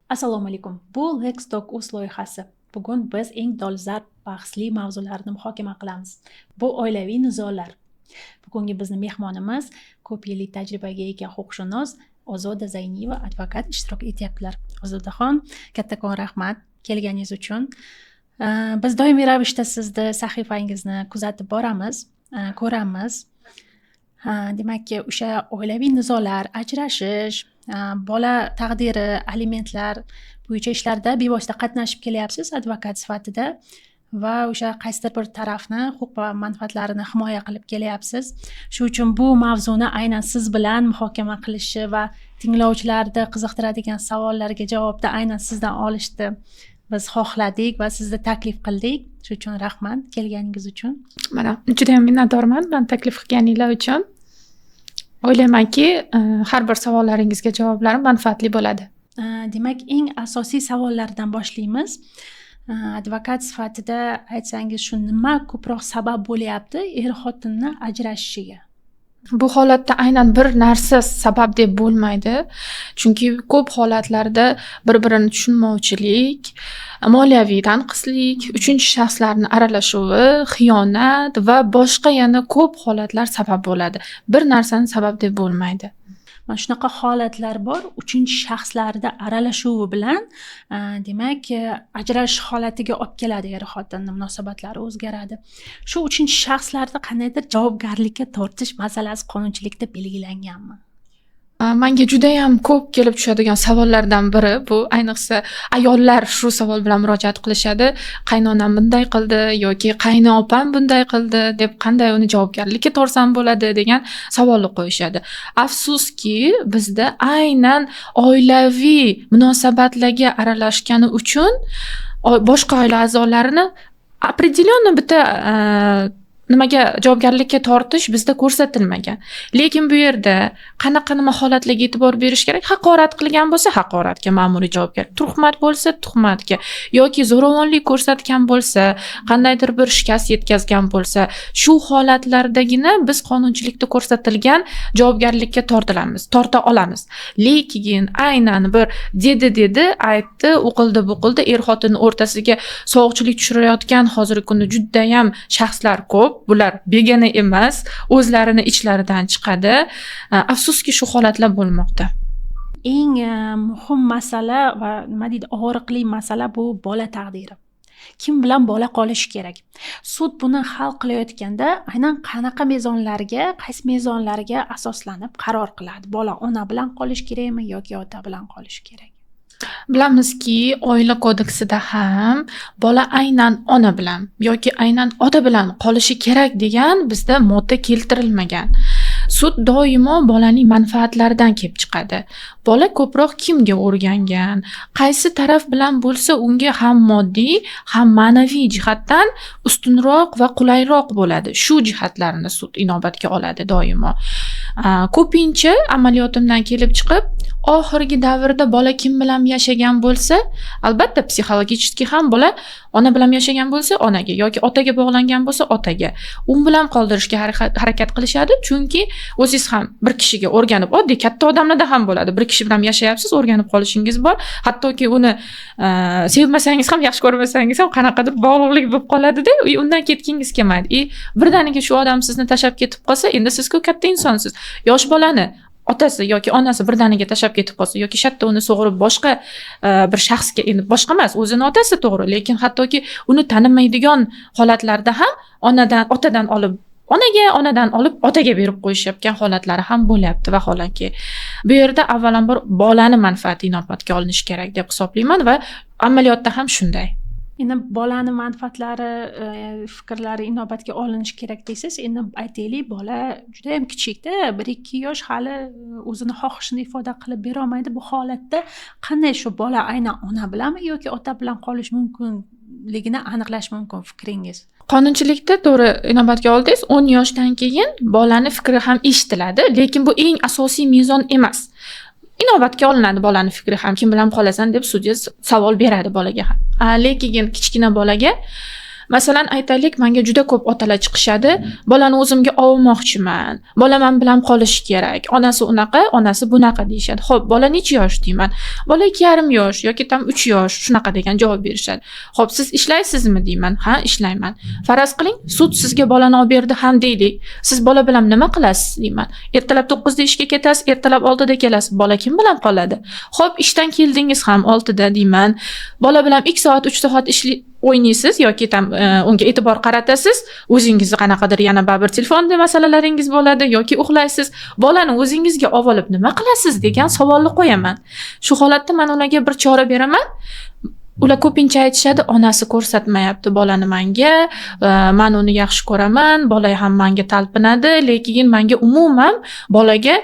Assalomu alaykum. Bu Lextalk Uz loyihasi. Bugun biz eng dolzarb bahsli mavzularni muhokama qilamiz. Bu oilaviy nizolar. Bugungi bizni mehmonimiz ko'p yillik tajribaga ega huquqshunos Ozoda Zayniyeva advokat ishtirok etyaptilar. Ozodaxon, kattakon rahmat kelganingiz uchun. Biz doimiy ravishda sizni sahifangizni kuzatib boramiz, ko'ramiz. Demakki, o'sha oilaviy nizolar, ajrashish, bola taqdiri, alimentlar bo'yicha ishlarda bevosita qatnashib kelyapsiz advokat sifatida va o'sha qaysidir bir tarafni huquq va manfaatlarini himoya qilib kelyapsiz. Shu uchun bu mavzuni aynan siz bilan muhokama qilishni va tinglovchilarni qiziqtiradigan savollarga javobni aynan sizdan olishni biz xohladik va sizni taklif qildik. Shu uchun rahmat kelganingiz uchun. Mana, judayam minnatdorman mani taklif qilganinglar uchun. O'ylaymanki, har bir savollaringizga javoblarim manfaatli bo'ladi. Demak, eng asosiy savollardan boshlaymiz. Advokat sifatida aytsangiz, shu nima ko'proq sabab bo'lyapti er-xotinni ajrashishiga? Bu holatda aynan bir narsa sabab deb bo'lmaydi. Chunki ko'p holatlarda bir-birini tushunmovchilik, moliyaviy tanqislik, uchinchi shaxslarning aralashuvi, xiyonat va boshqa yana ko'p holatlar sabab bo'ladi. Bir narsani sabab deb bo'lmaydi. Mana shunaqa holatlar bor, uchinchi shaxslarda aralashuvi bilan, demak, ajrashish holatiga olib keladi, er-xotinni munosabatlari o'zgaradi. Shu uchinchi shaxslarni qandaydir javobgarlikka tortish masalasi qonunchilikda belgilanganmi? Manga judayam ko'p kelib tushadigan savollardan biri bu, ayniqsa ayollar shu savol bilan murojaat qilishadi. Qaynonam bunday qildi yoki qaynopam bunday qildi deb qanday uni javobgarlikka tortsam bo'ladi degan savolni qo'yishadi. Afsuski, bizda aynan oilaviy munosabatlarga aralashgani uchun boshqa oila a'zolarini определенно bitta nimaga javobgarlikka tortish bizda ko'rsatilmagan. Lekin bu yerda qanaqa nima holatlarga e'tibor berish kerak? Haqorat qilgan bo'lsa, haqoratga ma'muriy javobgarlik, tuhmat bo'lsa, tuhmatga yoki zo'ravonlik ko'rsatgan bo'lsa, qandaydir bir shikast yetkazgan bo'lsa, shu holatlardagina biz qonunchilikda ko'rsatilgan javobgarlikka tortilamiz, torta olamiz. Lekin aynan bir dedi dedi, aytdi, u qildi, bu qildi, er-xotin o'rtasiga sovuqchilik tushirayotgan hozirgi kunda judayam shaxslar ko'p. Bular begona emas, o'zlarini ichlaridan chiqadi. Afsuski, shu holatlar bo'lmoqda. Eng muhim masala va nima deydi, og'riqli masala bu bola taqdiri. Kim bilan bola qolishi kerak? Sud buni hal qilayotganda aynan qanaqa mezonlarga, qaysi mezonlarga asoslanib qaror qiladi? Bola ona bilan qolishi kerakmi yoki ota bilan qolishi kerak? Bilamizki, oila kodeksida ham bola aynan ona bilan yoki aynan ota bilan qolishi kerak degan bizda modda keltirilmagan. Sud doimo bolaning manfaatlaridan kelib chiqadi. Bola ko'proq kimga o'rgangan, qaysi taraf bilan bo'lsa unga ham moddiy, ham ma'naviy jihatdan ustunroq va qulayroq bo'ladi. Shu jihatlarni sud inobatga oladi doimo. Ko'pincha amaliyotimdan kelib chiqib, oxirgi davrda bola kim bilan yashagan bo'lsa, albatta psixologik ham bola ona bilan yashagan bo'lsa onaga yoki otaga bog'langan bo'lsa otaga, u bilan qoldirishga harakat qilishadi, chunki o'zingiz ham bir kishiga o'rganib, oddiy katta odamlarda ham bo'ladi, bir kishi bilan yashayapsiz, o'rganib qolishingiz bor, hattoki uni sevmasangiz ham, yaxshi ko'rmasangiz ham qanaqadir bog'liqlik bo'lib qoladida, undan ketgingiz kelmaydi. Birdaniga shu odam sizni tashlab ketib qolsa, endi siz-ku katta insonsiz, yosh bolani otasi yoki onasi birdaniga tashlab ketib qolsa yoki shatta uni sug'urib boshqa bir shaxsga, endi boshqa emas, o'zini otasi to'g'ri, lekin hattoki uni tanimaydigan holatlarda ham onadan, otadan olib onaga, onadan olib otaga berib qo'yishayotgan holatlari ham bo'lyapti. Vaholanki bu yerda avvalambor bolani manfaati inobatga olinishi kerak deb hisoblayman va amaliyotda ham shunday. Endi bolani manfaatlari, fikrlari inobatga olinishi kerak deysiz. Endi aytaylik, bola juda ham kichikda, 1-2 yosh, hali o'zini xohishini ifoda qilib bera olmaydi. Bu holatda qanday shu bola aynan ona bilanmi yoki ota bilan qolish mumkinligini aniqlash mumkin fikringiz? Qonunchilikda to'g'ri inobatga oldingiz, 10 yoshdan keyin bolani fikri ham eshitiladi, lekin bu eng asosiy mezon emas. Inobatga olinadi bolani fikri ham, kim bilan qolasan deb sudya savol beradi bolaga ham. Lekin kichkina bolaga Masalan, aytaylik, menga juda ko'p otalar chiqishadi. Bolani o'zimga olmoqchiman. Bola men bilan qolishi kerak. Onasi unaqa, onasi bunaqa deyishadi. Xo'p, bola necha yosh deyman. Bola 2,5 yosh yoki tam 3 yosh, shunaqa degan javob berishadi. Xo'p, siz ishlaysizmi deyman. Ha, ishlayman. Faraz qiling, sud sizga bolani olib berdi ham deylik. Siz bola bilan nima qilasiz deyman. Ertalab 9 da ishga ketasiz, ertalab 6 da kelasiz. Bola kim bilan qoladi? Xo'p, ishdan keldingiz ham 6 da deyman. Bola bilan 2 soat, 3 soat o'ynaysiz yoki tam unga e'tibor qaratasiz, o'zingizni qanaqadir yana baribir telefonda masalalaringiz bo'ladi yoki uxlaysiz. Bolani o'zingizga olib olib nima qilasiz degan savolni qo'yaman. Shu holatda men ularga bir chora beraman. Ular ko'pincha aytishadi, onasi ko'rsatmayapti bolani menga, men uni yaxshi ko'raman, bola ham menga talpinadi, lekin menga umuman bolaga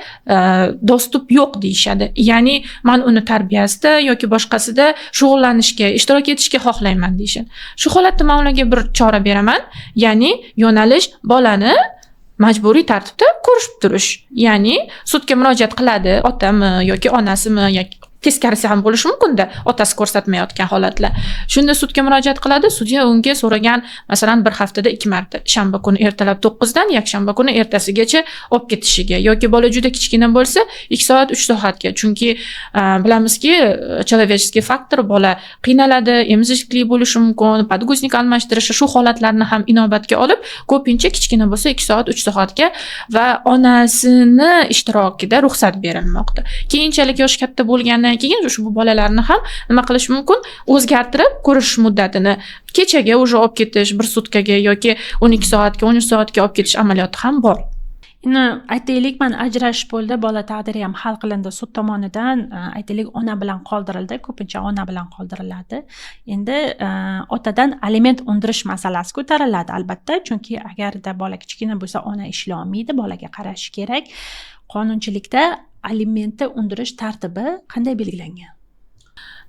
доступ yo'q deyishadi. Ya'ni men uni tarbiyasida yoki boshqasida shug'ullanishga, ishtirok etishga xohlayman deyishadi. Shu holatda men ularga bir chora beraman, ya'ni yo'nalish bolani majburiy tartibda ko'rishib turish. Ya'ni sudga murojaat qiladi otami yoki onasimi yoki teskarisi ham bo'lishi mumkin-da, otasi ko'rsatmayotgan holatlar. Shunda sudga murojaat qiladi, sudya unga so'ragan, masalan, bir haftada 2 marta, shanba kuni ertalab 9 dan yakshanba kuni ertasigacha olib ketishiga yoki bola juda kichkina bo'lsa 2 soat, 3 soatga. Chunki bilamizki, человеческий faktor, bola qiynaladi, emizikli bo'lishi mumkin, подгузник almashtirishi, shu holatlarni ham inobatga olib, ko'pincha kichkina bo'lsa 2 soat, 3 soatga va onasini ishtirokida ruxsat berilmoqda. Keyinchalik yoshi katta bo'lgandan keyin ushbu bolalarni ham nima qilish mumkin? O'zgartirib ko'rish muddatini kechaga уже olib ketish, bir sutkaga yoki 12 soatga, 13 soatga olib ketish amaliyoti ham bor. Endi aytaylik, mana ajrashish bo'ldi, bola taqdiri ham hal qilindi sud tomonidan, aytaylik, ona bilan qoldirildi, ko'pincha ona bilan qoldiriladi. Endi otadan aliment undirish masalasi ko'tariladi albatta, chunki agarda bola kichkina bo'lsa, ona ishlolmaydi, bolaga qarashi kerak. Qonunchilikda alimentni undirish tartibi qanday belgilangan?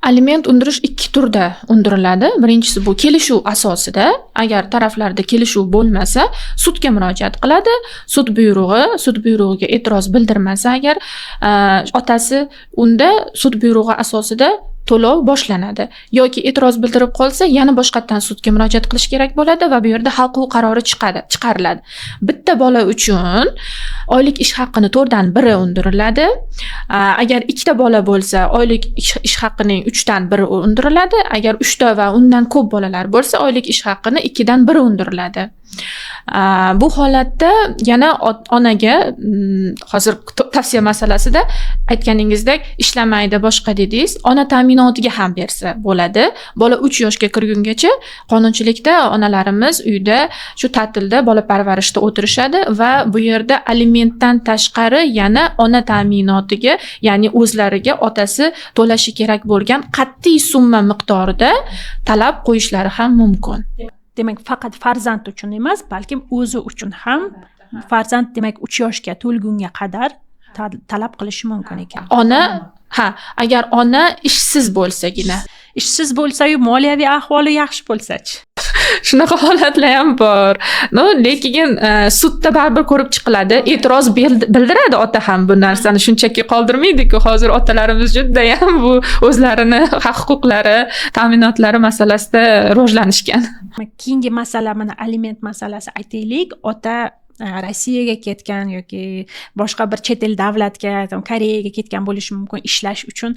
Aliment undirish 2 turda undiriladi. Birinchisi bu kelishuv asosida, agar taraflarda kelishuv bo'lmasa, sudga murojaat qiladi. Sud buyrug'iga e'tiroz bildirmasa agar otasi, unda sud buyrug'i asosida to'lov boshlanadi. Yoki e'tiroz bildirib qolsa, yana boshqatdan sudga murojaat qilish kerak bo'ladi va bu yerda hal qiluv qarori chiqariladi. Bitta bola uchun oylik ish haqini 1/4 undiriladi. Agar ikkita bola bo'lsa, oylik ish haqining 1/3 undiriladi. Agar 3ta va undan ko'p bolalar bo'lsa, oylik ish haqini 1/2 undiriladi. Bu holatda yana onaga, hozir tavsiya masalasida aytganingizdek ishlamaydi boshqa dedingiz, ona ta'minotiga ham bersa bo'ladi. Bola 3 yoshga kirgungacha qonunchilikda onalarimiz uyda shu ta'tilda bola parvarishda o'tirishadi va bu yerda alimentdan tashqari yana ona ta'minotiga, ya'ni o'zlariga otasi to'lashi kerak bo'lgan qat'iy summa miqdorida talab qo'yishlari ham mumkin. Demak, faqat farzand uchun emas, balkim o'zi uchun ham farzand, demak, 3 yoshga to'lgunga qadar talab qilishi mumkin ekan. Ona, ha, agar ona ishsiz bo'lsagina. Ishsiz bo'lsa-yu moliyaviy ahvoli yaxshi bo'lsa-chi? Shunaqa holatlar ham bor. No, lekin sudda baribir ko'rib chiqiladi. E'tiroz bildiradi ota ham bu narsani, shunchaki qoldirmaydi-ku. Hozir otalarimiz juda ham bu o'zlarini haq-huquqlari, ta'minotlari masalasida rivojlanishgan. Keyingi masala mana aliment masalasi. Aytaylik, ota Rossiyaga ketgan yoki boshqa bir chet el davlatga, Koreyaga ketgan bo'lishi mumkin ishlash uchun.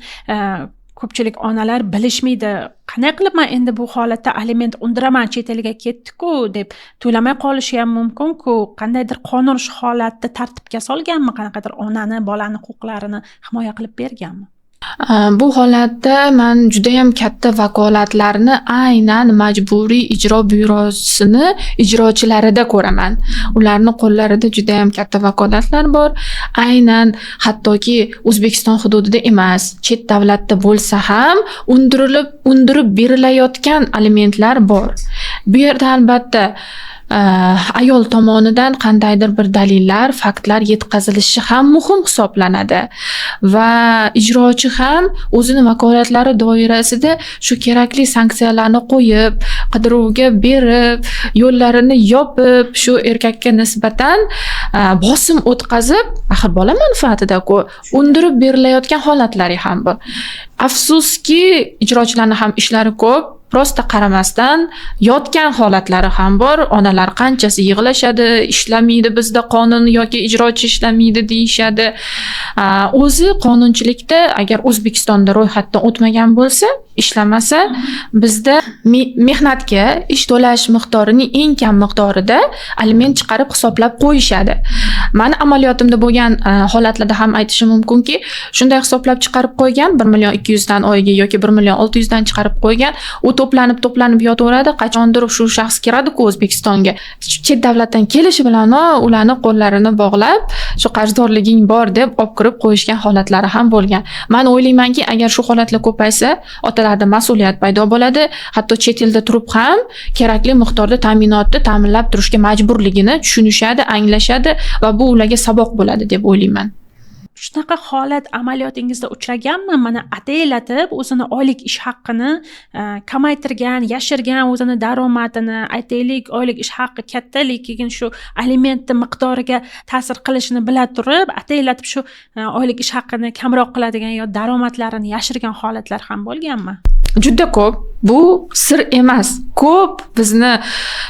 Ko'pchilik onalar bilishmaydi, qanday qilib men endi bu holatda aliment undiraman, chet elga ketdi-ku deb to'lamay qolishi ham mumkin-ku. Qandaydir qonun shu holatni tartibga solganmi, qanaqadir onani, bolani huquqlarini himoya qilib berganmi? Bu holatda men judayam katta vakolatlarni aynan Majburiy ijro byurosini ijrochilarida ko'raman. Ularni qo'llarida judayam katta vakolatlar bor. Aynan hattoki O'zbekiston hududida emas, chet davlatda bo'lsa ham undirib berilayotgan alimentlar bor. Bu yerda albatta ayol tomonidan qandaydir bir dalillar, faktlar yetkazilishi ham muhim hisoblanadi va ijrochi ham o'zini vakolatlari doirasida shu kerakli sanksiyalarni qo'yib, qidiruvga berib, yo'llarini yopib, shu erkakka nisbatan bosim o'tkazib, axir bola manfaatida-ku, undirib berilayotgan holatlari ham bor. Afsuski, ijrochilarning ham ishlari ko'p. Просто qaramasdan yotgan holatlari ham bor. Onalar qanchasi yig'lashadi, ishlamaydi bizda qonun yoki ijrochi ishlamaydi deyishadi. O'zi qonunchilikda agar O'zbekistonda ro'yxatdan o'tmagan bo'lsa, ishlamasa, bizda mehnatga ish to'lash miqdorining eng kam miqdorida aliment chiqarib hisoblab qo'yishadi. Mani amaliyotimda bo'lgan holatlarda ham aytishim mumkinki, shunday hisoblab chiqarib qo'ygan, 1 200 000 dan oyiga yoki 1 600 000 dan chiqarib qo'ygan, u to'planib to'planib yotaveradi. Qachondir shu shaxs kiradi-ku O'zbekistonga. Chet davlatdan kelishi bilan ularni qo'llarini bog'lab, shu qarzdorliging bor deb olib kirib qo'yishgan holatlari ham bo'lgan. Man o'ylaymanki, agar shu holatlar ko'paysa, otalarda mas'uliyat paydo bo'ladi. Hatto chet elda turib ham kerakli miqdorda ta'minotni ta'minlab turishga majburligini tushunishadi, anglashadi va bu ularga saboq bo'ladi deb o'ylayman. Shunaqa holat amaliyotingizda uchraganmi? Mana, ataylatib o'zini oylik ish haqqini kamaytirgan, yashirgan o'zini daromadini, aytaylik, oylik ish haqqi katta, lekin shu alimentni miqdoriga ta'sir qilishini bila turib, ataylatib shu oylik ish haqqini kamroq qiladigan yo daromadlarini yashirgan holatlar ham bo'lganmi? Juda ko'p. Bu sir emas. Ko'p bizni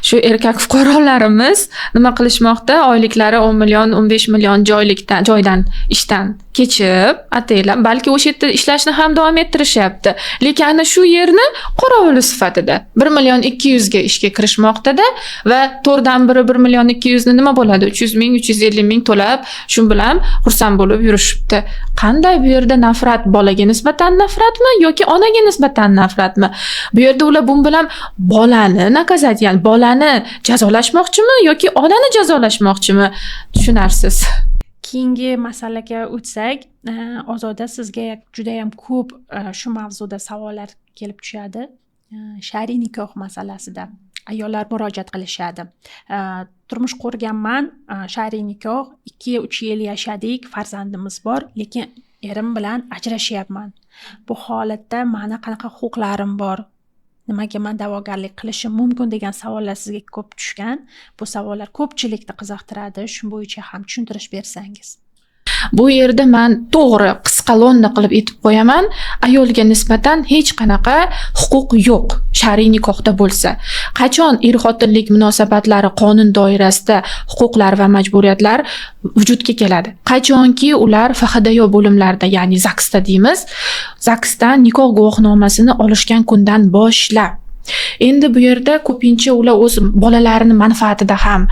shu erkak fuqarolarimiz nima qilishmoqda? Oyliklari 10 million, 15 million joylikdan, joydan, ishdan kechib, ataylab, balki o'sha yerda ishlashni ham davom ettirishyapti. Lekin ana shu yerni qorovuli sifatida 1 200 000 ga ishga kirishmoqda-da va to'rtdan biri 1 200 ni nima bo'ladi? 300 ming, 350 ming to'lab, shu bilan xursand bo'lib yurishibdi. Qanday bu yerda nafrat? Bolaga nisbatan nafratmi yoki onaga nisbatan nafratmi? Bu yerda ular bu bilan bolani наказать, ya'ni bolani jazolashmoqchimi yoki onani jazolashmoqchimi? Tushunarsiz. Keyingi masalaga o'tsak, Ozoda, sizga judayam ko'p shu mavzuda savollar kelib tushadi. Shar'iy nikoh masalasida ayollar murojaat qilishadi. Turmush qurganman, shar'iy nikoh, 2-3 yil yashadik, farzandimiz bor, lekin erim bilan ajrashyapman. Bu holatda mani qanaqa huquqlarim bor, nimaga man da'vogarlik qilishim mumkin degan savollar sizga ko'p tushgan. Bu savollar ko'pchilikni qiziqtiradi. Shu bo'yicha ham tushuntirish bersangiz. Bu yerda man to'g'ri, qisqa lo'nda qilib aytib qo'yaman. Ayolga nisbatan hech qanaqa huquq yo'q shar'iy nikohda bo'lsa. Qachon er xotinlik munosabatlari qonun doirasida huquqlar va majburiyatlar vujudga keladi? Qachonki ular ФХДАО bo'limlarida, ya'ni ZAGSda deymiz, ZAGSdan nikoh guvohnomasini olishgan kundan boshlab. Endi bu yerda ko'pincha ular o'z bolalarini manfaatida ham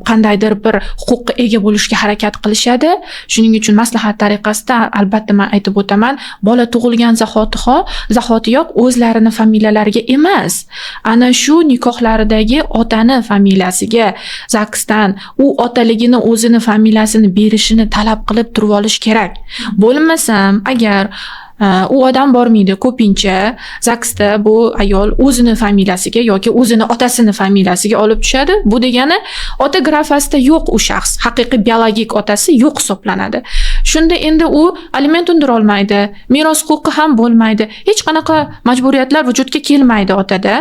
qandaydir bir huquqqa ega bo'lishga harakat qilishadi. Shuning uchun maslahat tariqasida albatta man aytib o'taman, bola tug'ilgan zahotiyoq o'zlarini familiyalariga emas, ana shu nikohlaridagi otani familiyasiga ZAGSdan u otaligini, o'zini familiyasini berishini talab qilib turib olish kerak. Bo'lmasam, agar u odam bormaydi, ko'pincha ZAGSda bu ayol o'zini familiyasiga yoki o'zini otasini familiyasiga olib tushadi. Bu degani ota grafasida yo'q u shaxs, haqiqiy biologik otasi yo'q hisoblanadi. Shunda endi u aliment undira olmaydi, meros huquqi ham bo'lmaydi, hech qanaqa majburiyatlar vujudga kelmaydi otada.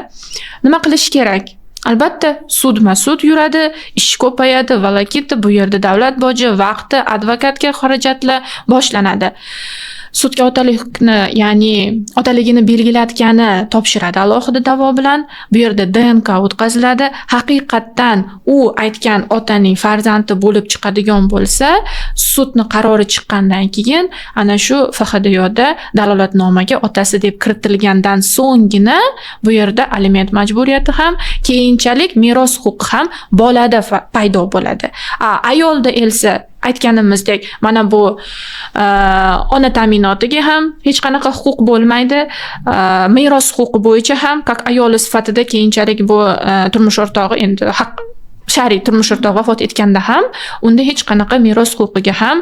Nima qilish kerak? Albatta, sudma sud yuradi, ish ko'payadi, волокита, bu yerda davlat boji, vaqti, advokatga xarajatlar boshlanadi. Sudga otalikni, ya'ni otaligini belgilatgani topshiradi alohida da'vo bilan. Bu yerda ДНК o'tkaziladi. Haqiqatdan u aytgan otaning farzandi bo'lib chiqadigan bo'lsa, sudni qarori chiqqandan keyin ana shu ФХДАО da dalolatnomaga otasi deb kiritilgandan so'nggina bu yerda aliment majburiyati ham, keyinchalik meros huquqi ham bolada paydo bo'ladi. A ayolda esa, aytganimizdek, mana bu ona ta'minotiga ham hech qanaqa huquq bo'lmaydi. Meros huquqi bo'yicha ham как ayoli sifatida keyinchalik bu turmush o'rtog'i, endi haq shar'iy turmush o'rtog'i vafot etganda ham unda hech qanaqa meros huquqiga ham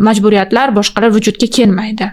majburiyatlar, boshqalar vujudga kelmaydi.